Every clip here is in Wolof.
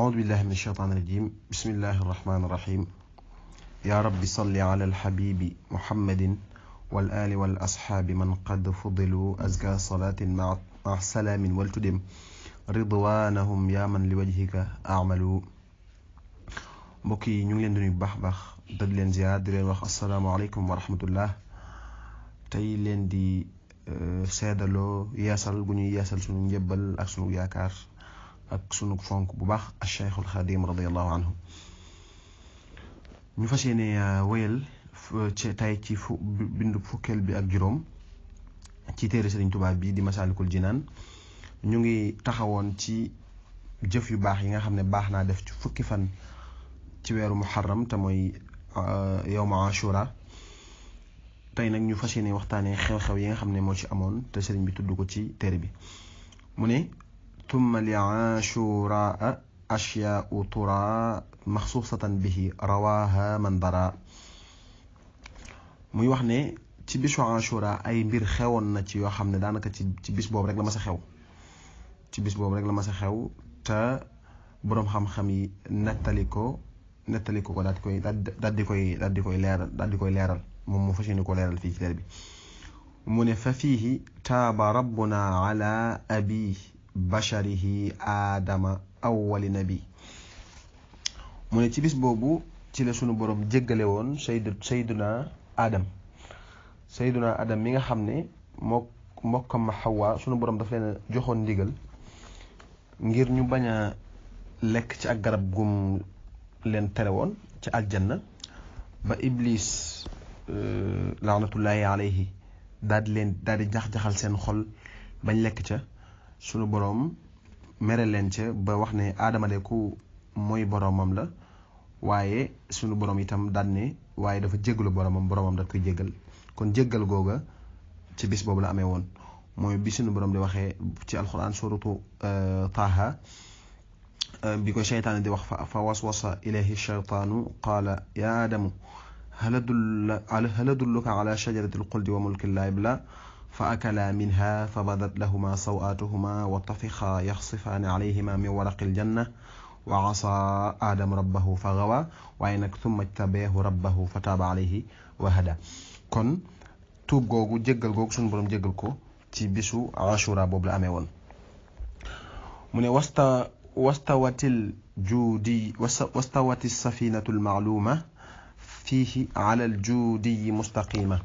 أعوذ بالله من الشيطان الرجيم بسم الله الرحمن الرحيم يا رب صل على الحبيب محمد والآل والأصحاب من قد فضلوا أزكى صلاة مع سلام والتدم رضوانهم يا من لوجهك أعملوا mbokk yi ñu ngi leen di nuyu bu baax baax di leen ziar di leen wax asalaamaaleykum wa rahmatullah tey leen di seedaloo yeesal gu ñuy yeesal sunu njëbbal ak sunu yaakaar ak sunu fonk bu baax al Cheikhul Xadim radiyallahu anhu ñu fas yéene wéyal ci tey ci bindu fukkeel bi ak juróom ci téere Sëriñ Tuubaa bi di Masaalikul Jinaan ñu ngi taxawoon ci jëf yu baax yi nga xam ne baax naa def ci fukki fan ci weeru muharram te mooy yawma ashura tey nag ñu fas yéene waxtaanee xew-xew yi nga xam ne moo ci amoon te sëriñ bi tudd ko ci téere bi mu ne tumma li ashura ashyaa'u tura maxsuusatan bihi rawaha man dara muy wax ne ci bisu ashura ay mbir xewoon na ci yoo xam ne daanaka ci bis boobu rek la mas a xew ci bis boobu rek la mas a xew te boroom xam-xam yi nettali ko daal di koy leeral moom mu fas yéene ko leeral fii ci téere bi mu ne fa fiihi taaba rabbuna ala abi basharihi aadama awwali nabi mu ne ci bis boobu ci la sunu borom jéggale woon sayduna adam mi nga xam ne mbokkam ma Xawwa sunu borom daf leen a joxoon ndigal ngir ñu bañ a lekk ci ak garab gum leen tere woon ci aljanna ba iblis laanatullahi alayhi daal di jax-jaxal seen xol bañ lekk ca sunu boroom mere leen ca ba wax ne aadama de ku mooy boroomam la waaye sunu boroom itam daal ne waaye dafa jéggalu boroomam da koy jéggal kon jéggal googa ci bis boobu la amee woon mooy bi sunu boroom di waxee ci alquran suratu Taaha bi ko seytaane di wax fa waswasa ilayhi shaytaanu qaala yaa aadamu hal adulluka ala shajarati alxuldi wa mulkin laa yablaa fa akalaa minha fa badat lahuma sawaatuhuma wa tafiqaa yaxsifaani alayhima min waraqi aljanna wa asaa aadamu rabbahu fa gawaa waaye nag thumma jtabahu rabbahu fa taaba alayhi wa hada kon tuub googu jéggal googu suñu boroom jéggal ko ci bisu ashura boobu la amee woon mu ne wastawati safinatu almaaluma fiihi ala aljuudiyi mustaqima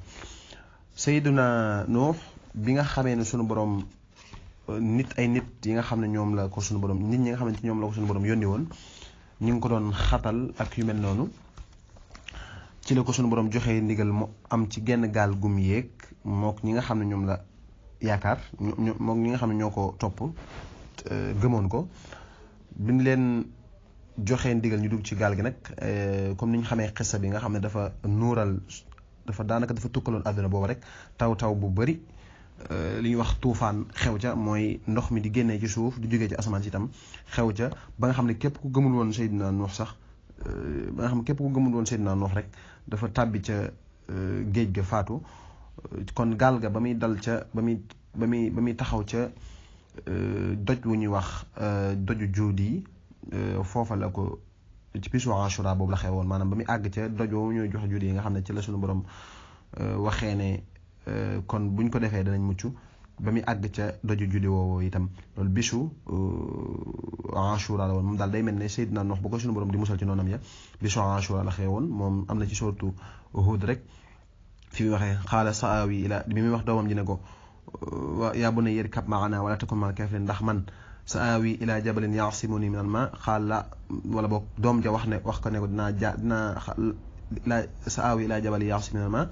sayduna nuux bi nga xamee ne sunu borom nit yi nga xam ne ñoom la ko sunu borom nit ñi nga xamante ñoom la ko sunu borom yónni woon ñu ngi ko doon xatal ak yu mel noonu ci la ko sunu borom joxee ndigal mu am ci genn gaal gum yéeg mook ñi nga xam ne ñoom la yaakaar mook ñi nga xam ne ñoo ko topp gëmoon ko biñ leen joxee ndigal ñu dugg ci gaal gi nag comme ni ñu xamee xissa bi nga xam ne dafa tukkaloon àdduna boobu rek taw bu bari li ñuy wax tuufaan xew ca mooy ndox mi di génnee ci suuf di jógee ci asamaan si itam xew ca ba nga xam ne képp ku gëmul woon Seydina Nuux rek dafa tàbbi ca géej ga faatu kon gaal ga ba muy dal ca ba muy taxaw ca doj wu ñuy wax doju juudi foofa la ko ci bisu ashura boobu la xewoon maanaam ba muy àgg ca doj woowu ñuy joxe juudi yi nga xam ne ci la suñu borom waxee ne kon buñ ko defee danañ mucc ba muy àgg ca doju juudi woowu itam loolu bisu ashura la woon moom daal day mel ne Seydina Nuux ba ko suñu borom di musal ci noonam ya bisu ashura la xewoon moom am na ci sortu Hud rek fi muy waxee xaala saawi ila bi muy wax doomam ji ne ko yaa bunayya irkab ma'anaa wala takun minal kaafiriin ndax man sa'aawi ilaa jabalin ya'simunii minal maa xaala wala boog doom ja wax ko ne ko sa'aawi ilaa jabalin ya'simunii minal maa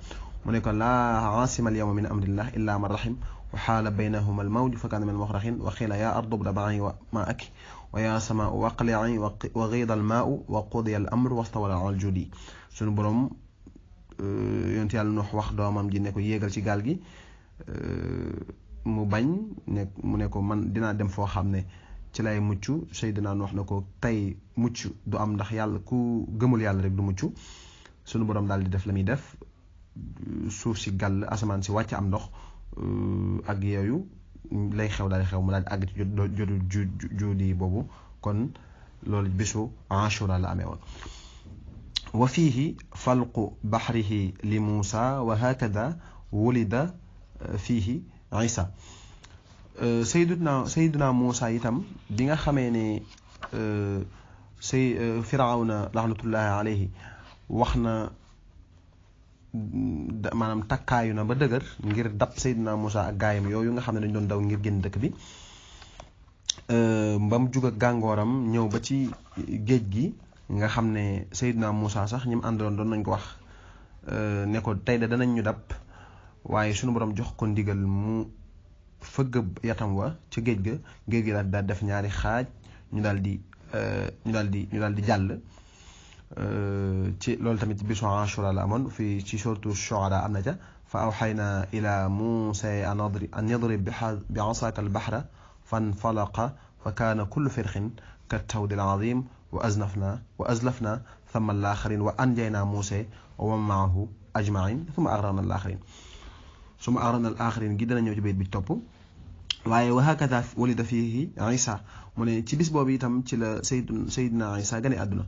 mu ne ko laa aasima al-yawma min amrillah illaa man rahim wa haala baynahumaa al-mawju fa kaana minal mughraqiin wa qiila yaa ardu ibla'i maa'aki wa yaa samaa'u aqli'i wa ghiida al-maa'u wa qudiya al-amru wastawaa ala al-juudi sunu borom yonent Yàlla Nuux wax doomam ji ne ko yéegal ci gaal gi mu bañ mu ne ko man dinaa dem foo xam ne ci lay mucc Seydina Nuux na ko tey mucc du am ndax yàlla ku gëmul yàlla rek du mucc sunu borom daal di def la muy def suuf si gàll asamaan si wàcc am ndox ak yooyu lay xew daal di xew mu daal di àgg ci jotu juudi boobu kon loolu bisu ashura la amee woon. wa fiihi falqu baxrihi li Muusa wa hakada wulida fiihi Isa. Sayyiduna Muusa itam bi nga xamee ne Firawna laxnatullahi alayhi wax na maanaam takkaayu na ba dëgër ngir dab Sayyiduna Muusa ak gaayam yooyu nga xam ne dañ doon daw ngir génn dëkk bi, ba mu jug ak gàngooram ñëw ba ci géej gi nga xam ne Sayyiduna Muusa sax ñi mu àndaloon doon nañ ko wax ne ko tey de danañ ñu dab, waaye suñu borom jox ko ndigal mu fëgg yatam wa ci géej gi daal def ñaari xaaj ñu daal di jàll. ci loolu tamit bisu Ashura la amoon fii ci suratu Shu'ara am na ca fa awxayna ila Muusa an yadrib bi asaaka al-bahra fanfalaqa fa kaana kullu firqin kat-tawdi al-azim wa azlafna thamma al-aaxirin wa anjaynaa Muusa wa man ma'ahu ajmain thumma aghraqna al-aaxirin gi dana ñëw ci bayt bi topp. waaye wa hakada walida fiihi Isa, mu ne ci bis boobu itam ci la Seydina Isa gane àdduna.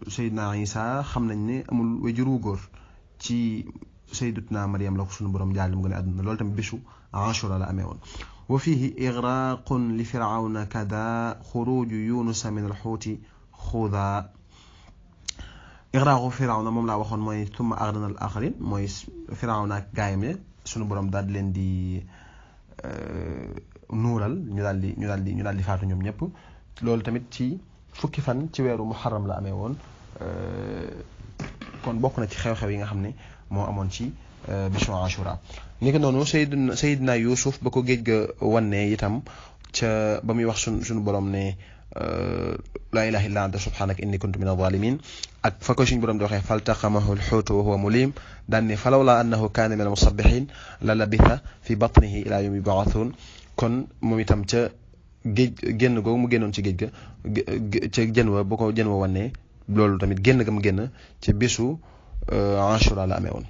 Seydina Isa xam nañ ne amul wajur wu góor, ci Sayyidatuna Maryam la ko sunu borom jaal mu gane àdduna. loolu tamit bisu Ashura la amee woon. wa fiihi igraqun li firawna kada xuruju yunusa min alxuuti xuda. igraqu firawna moom laa waxoon mooy thumma aghraqna al-aaxirin, mooy firawna ak gaayam ne sunu borom daal di leen di nuural ñu daal di faatu ñoom ñëpp. loolu tamit ci fukki fan ci weeru muharram la amee woon, kon bokk na ci xew-xew yi nga xam ne moo amoon ci bisu Ashura. ni ko noonu Seydina Yuusuf ba ko géej ga wanne itam ca ba muy wax suñu borom ne laa ilaaha illa anta subhaanaka inni kuntu mina zaalimiin, ak fa ko suñu borom di waxee faltaqamahu al-xuutu wa huwa mulim, daan ne falawlaa annahu kaana mina al-musabbihiin la labitha fi batnihi ilaa yawmi yub'athuun. kon moom itam ca génn googu mu génnoon ci géej ga ca jën wa bu ko jën wa wannee, loolu tamit génn ga mu génn ci bisu Ashura la amee woon.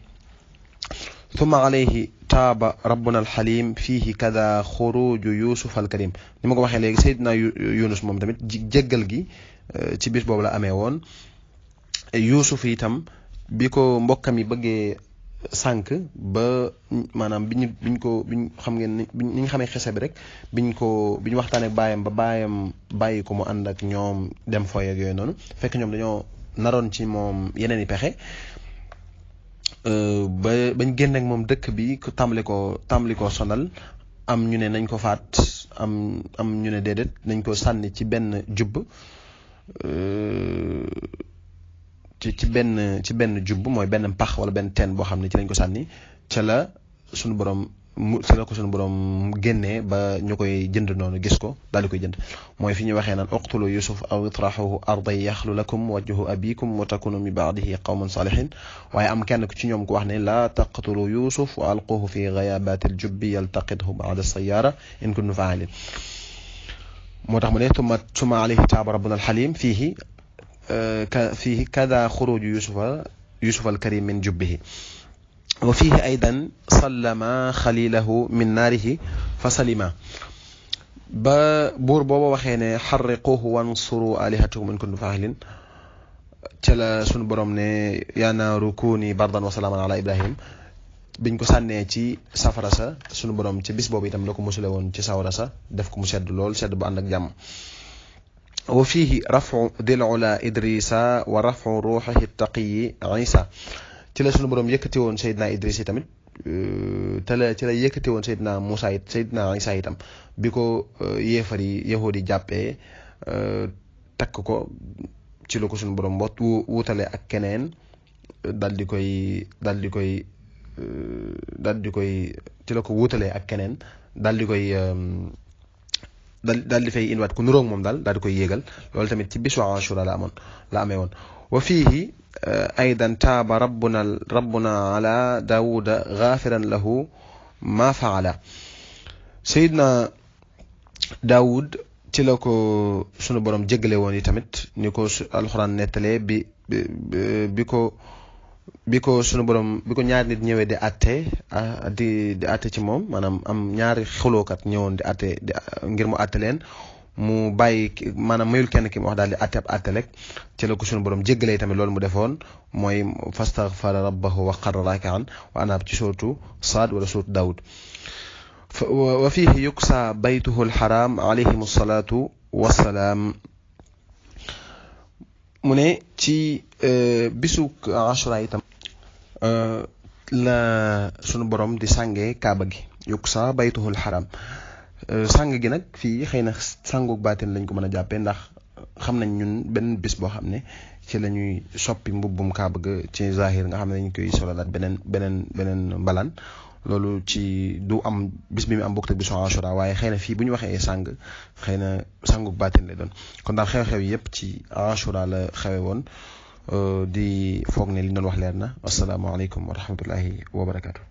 thumma alayhi taaba rabbuna alxalim fiihi kada xuruju Yuusuf alkarim. ni ma ko waxee léegi Seydina Yunus moom tamit jéggal gi ci bis boobu la amee woon. Yuusuf itam bi ko mbokkam yi bëggee sànq ba maanaam biñ xam ngeen ni ñu xamee xese bi rek biñ waxtaanee ak baayam ba baayam bàyyi ko mu ànd ak ñoom dem fooy ak yooyu noonu, fekk ñoom dañoo naroon ci moom yeneen i pexe. bañ génn ak moom dëkk bi ku tàmbali ko sonal, am ñu ne nañ ko faat, am ñu ne déedéet nañ ko sànni ci benn jubb, ci benn jubb mooy benn pax wala benn teen boo xam ne ci lañ ko sànni. ca la ko sunu borom génnee ba ñu koy jënd noonu gis ko daal di koy jënd. mooy fi ñu waxee naan uqtulu Yusuf aw itrahuhu ardan yaxlu lakum wajhu abikum wa takunu min ba'dihi qawman salihin. waaye am kenn ci ñoom ku wax ne laa taqtulu Yusuf wa alquhu fi ghayabati al-jubbi yaltaqithu ba'da as-sayyara in kuntum fa'ilin. moo tax mu ne summa alayhi taaba rabbuna al-halim fiihi kada xuruju Yusuf al-karim min jubbihi. wa fiihi aydan sallama xalilahu min naarihi fa salima. ba buur booba waxee ne xarriquhu wansuru alihatakum in kuntum fa'ilin, ca la sunu borom ne yaa naaru kuuni bardan wa salaaman ala Ibrahim. biñ ko sànnee ci safara sa sunu borom ci bis boobu itam la ko musale woon ci sawara sa, def ko mu sedd lool, sedd bu ànd ak jàmm. wa fiihi rafu dil ula Idrisa wa rafu ruuxihi taqiyi Isa. ci la sunu borom yëkkati woon Seydina Idris tamit, ci la yëkkati woon Seydina Muusa Seydina Isa itam bi ko yahuud yi jàppee takk ko, ci la ko sunu borom wutale ak keneen dal di koy ci la ko wutalee ak keneen dal di fay indiwaat ku nuróog moom daal di koy yéegal. loolu tamit ci bisu Ashura la amee woon. wa fiihi aydan taaba rabbuna ala Daawuda gaafiran lahu ma faala. Seydina Daawud ci la ko sunu borom jéggale woon yi tamit ni ko alxuraan nettalee bi ko sunu borom bi ko ñaari nit ñëwee di àtte ci moom, maanaam am ñaari xulookat ñëwoon di àtte ngir mu àtte leen. mu bàyyi maanaam mayul kenn ki mu wax daal di àtte rek ci la ko suñu borom jéggalee tamit loolu mu defoon mooy fastaghfara rabbahu wa qarra raaki'an wa anaab ci suratu Saad wala suratu Daawud wa fiihi yuksa baytuhu alxaram alayhim salaatu wassalaam. mu ne ci bisu Ashura itam la sunu borom di sàngee kaaba gi yuksa baytuhu alxaram. sàng gi nag fii xëy na sàngug baatin lañ ko mën a jàppee ndax xam nañ ñun benn bis boo xam ne ci la ñuy soppi mbubbum kaaba ga ci zahir nga xam ne dañ koy solalaat beneen mbalaan loolu ci du am bis bi mu am bokk ak bisu Ashura waaye xëy na fii bu ñu waxee sàng xëy na sàngug baatin lay doon kon daal xew-xew yëpp ci Ashura la xewe woon di foog ne li ñu doon wax leer na asalaamaaleykum wa rahmatullahi wa barakaatu.